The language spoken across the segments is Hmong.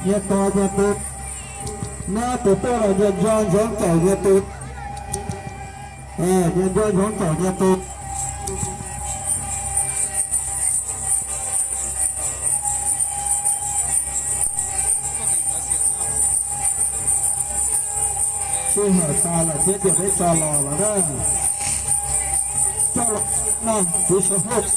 Nyias tos nyias tus, nab tus tuaj los nyias nco ntsoov caum nyias tus, nyias nco ntsoov caum nyias tus. Sij hawm tas lawm thiab tias peb tso los lawm na. Tso los no, kuv sawv hauj.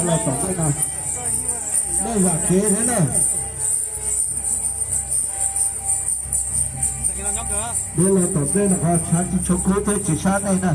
Los tom tej no, nej zam kev thiab na. Peb los tom tej no qhov tshav tsis tshua kub thiab tsis sab nej na.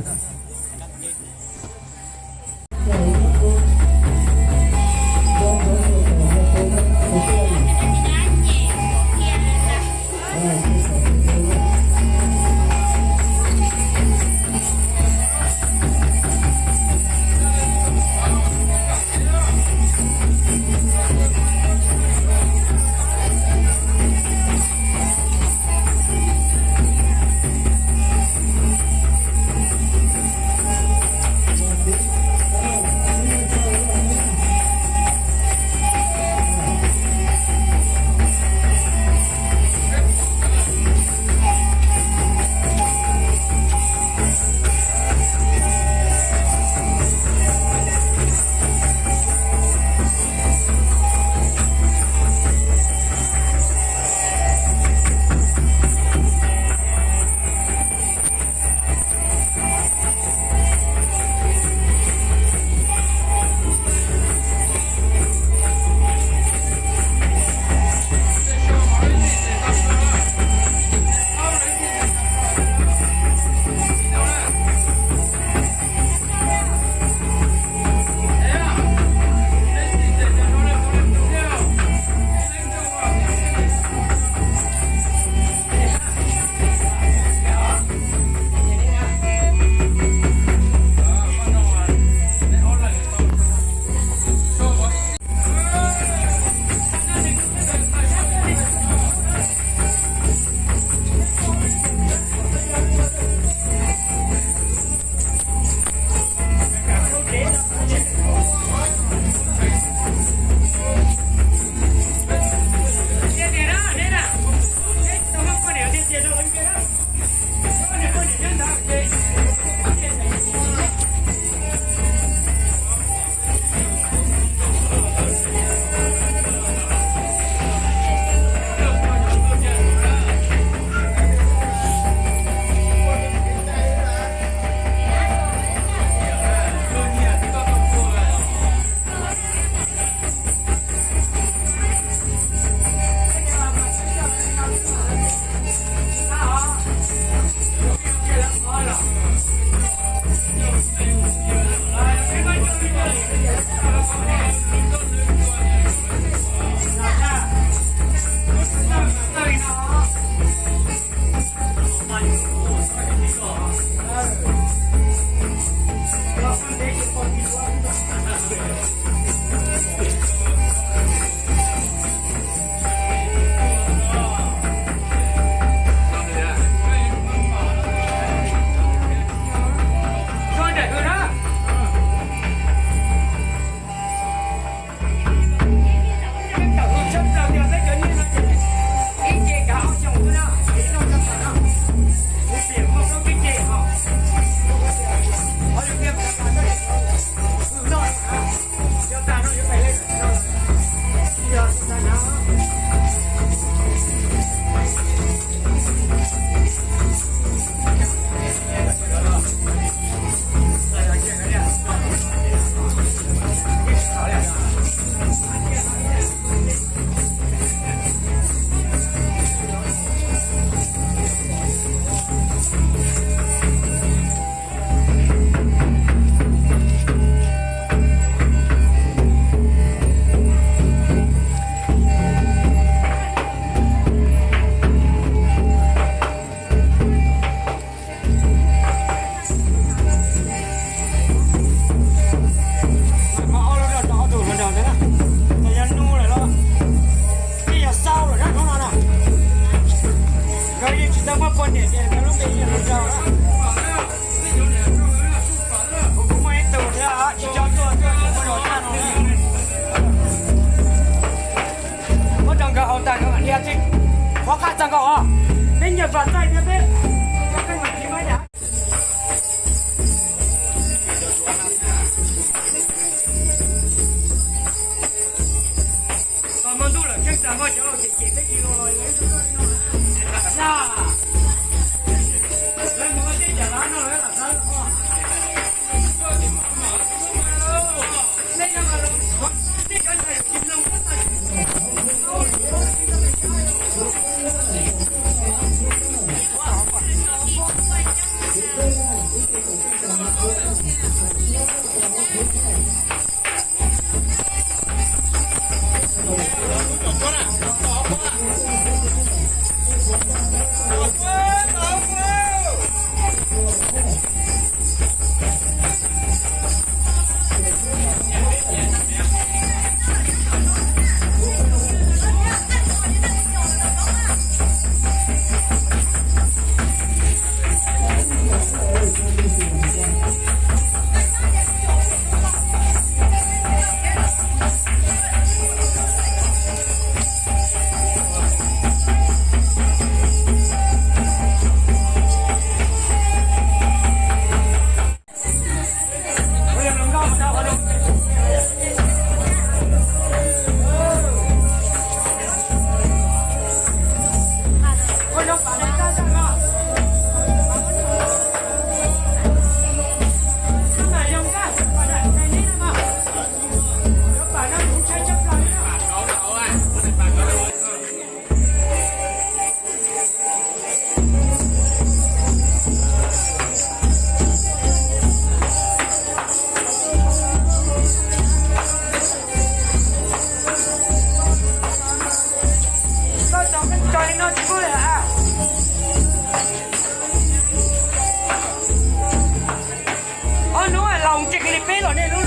Kuv muaj ib tug thiab tsis tau tuaj, tuaj tsis muaj zog tag no. Muab rau nkawd haus tag nkawd mam dhia tseg. Qhov qab txog nkaus os. Peb nyiag vam txaij thiab peb. Hmo ntuj lawm, tsheej tag npaj cov laus cem cem peb tsis los los. Ob hnub laus tsis li peb los nej lub